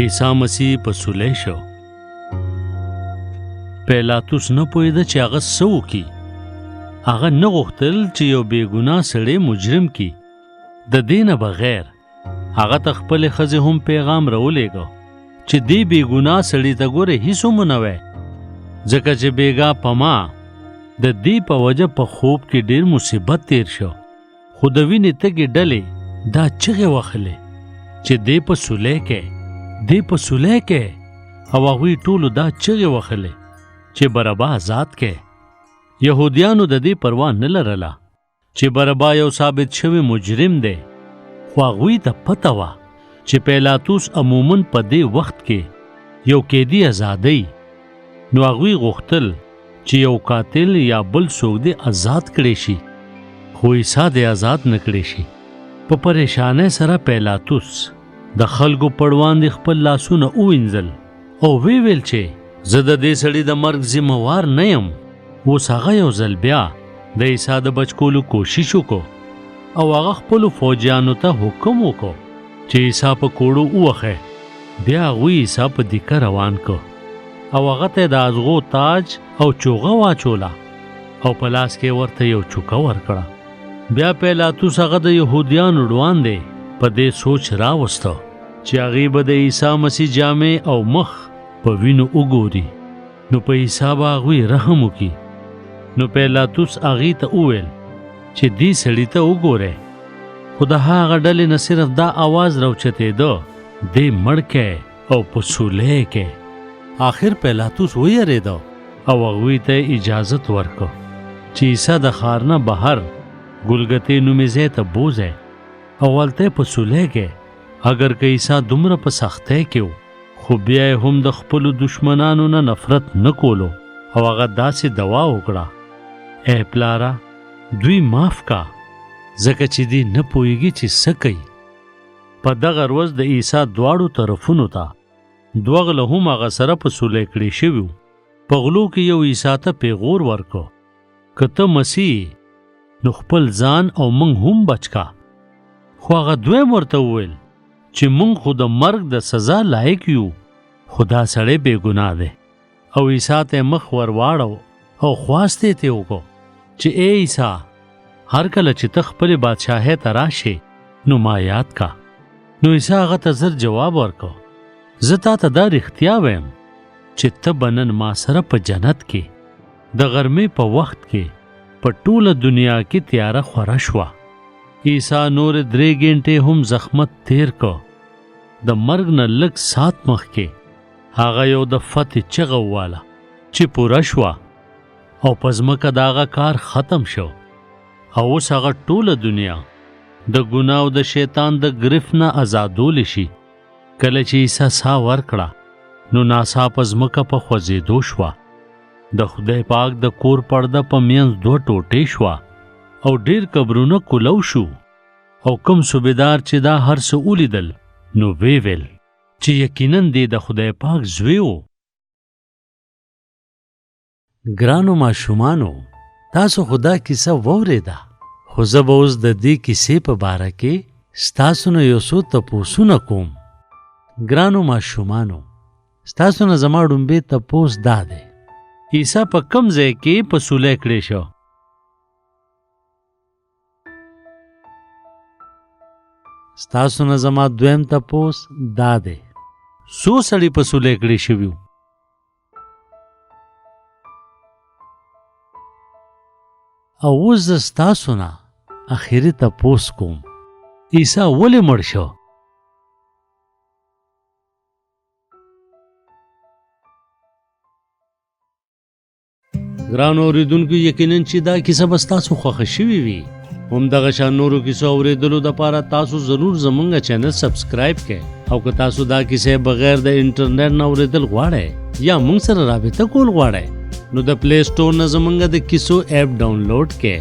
عیسی مسیح په سولې شو. پیلاتوس نه پوهېده چې هغه څه وکړي. هغه نه غوښتل چې یو بې ګناه سړی مجرم کړي. د دې نه بغیر هغه ته خپلې ښځې هم پیغام راولېږه چې دې بې ګناه سړي ته ګوره هیڅ هم ونه وایې، ځکه چې بېګا په ما د دې په وجه په خوب کې ډېر مصیبت تیر شو. خو د وینې تږې ډلې دا چغې وخلې چې دې په سولې کې، دې په سولې کې، او هغوی ټولو دا چغې وخلې چې بربا آزاد کې. یهودیانو د دې پروا نه لرله چې بربا یو ثابت شوی مجرم دی، خو هغوی ته پته وه چې پیلاتوس عموما په دې وخت کې یو قیدي ازادوي، نو هغوی غوښتل چې یو قاتل یا بل څوک دې ازاد کړی شي، خو عیسی دې ازاد نه کړی شي. په پریشانۍ سره پیلاتوس د خلکو په وړاندې خپل لاسونه ووینځل او ویې ویل چې زه د دې سړي د مرګ ذمه وار نه یم. اوس هغه یو ځل بیا د عیسی د بچ کولو کوشش وکړو او هغه خپلو فوجیانو ته حکم وکړو چې عیسی په کوړو ووهئ. بیا هغوی عیسی په دیکه روان کړ او هغه ته د ازغو تاج او چوغه واچوله او په لاس کې ورته یو چوکه ورکړه. بیا پیلاتوس هغه د یهودیانو وړاندې په دې سوچ راوسته چې هغوی به د عیسی مسیح جامې او مخ په وینو وګوري، نو په عیسی به هغوی رحم وکړي. نو پیلاتوس هغوی ته وویل چې دې سړي ته وګورئ. خو د هغه ډلې نه صرف دا اواز راوچتېده، دې مړ کړئ او په سولې کې. آخر پیلاتوس ویرېده او هغوی ته اجازت ورکړ چې عیسی د ښار نه بهر ګلګتې نومې ځای ته بوځي او هلته یې په سولې کې. اګر که عیسی دومره په سختۍ کې و، خو بیا یې هم د خپلو دشمنانو نه نفرت نه کولو او هغه داسې دوا وکړه، ای پلاره دوی معاف کا، ځکه چې دوی نه پوهیږي چې څه کوي. په دغه ورځ د عیسی دواړو طرفونو ته دوه غله هم هغه سره په سولې کړې شوي وو. په غلو کې یو عیسی ته پیغور ورکړ، که ته مسیح یې نو خپل ځان او موږ هم بچ کا. خو هغه دویم ورته وویل چې موږ خو د مرګ د سزا لایق یو، خو دا سړی بې ګناه دی. او عیسی ته مخ ور واړو او خواست یې ترې وکړو چې ای عیسی، هر کله چې ته خپلې بادشاهۍ ته راشې نو ما یاد کا. نو عیسی هغه ته زر جواب ورکړ، زه تا ته دا رښتیا وایم چې ته به نن ما سره په جنت کې د غرمې په وخت کې په ټوله دنیا کې تیاره خوره شوه. عیسی نور 3 ګنټې هم زخمت تیر کړ. د مرګ نه لږ ساعت مخکې هغه یو د فتح چغه وواله چې پوره شوه او په ځمکه د هغه کار ختم شو. او اوس هغه ټوله دنیا د ګناه او د شیطان د گرفت نه ازادول شي. کله چې عیسی ساه ورکړه نو ناڅاپه ځمکه په خوځېدو شوه. د خدای پاک د کور پرده په مینځ 2 ټوټې شوه او ډیر قبرونه کولو شو. او کوم صوبیدار چې دا هر څه ولیدل نو ویې ویل چې یقینا دی د خدای پاک زوی و. ګرانو ماشومانو، تاسو خو دا کیسه واورېده، خو زه به اوس د دې کیسې په باره کې ستاسو نه یو څو تپوسونه کوم. ګرانو ماشومانو، ستاسو نه زما ړومبی تپوس دا دی، عیسی په کوم ځای کې په سولې کړی شو؟ ستاسو نه زما دویم تپوس دا دی، څو سړي په سولې کړی شوي؟ او اوس زه ستاسو نه اخري تپوس کوم، عیسی ولې مړ شو؟ ګرانو اوریدونکو، یقینا چې دا کیسه به ستاسو خوښه شوې وي. هم دغه شان نورو کیسو اوریدلو دپاره تاسو ضرور زمونږ چینل سبسکرایب کړئ. او که تاسو دا کیسه بغیر د انټرنیټ نه اوریدل غواړئ یا مونږ سره رابطه کول غواړئ نو د پلی سټور نه زمونږ د کیسو اپ ډاونلوډ کړئ.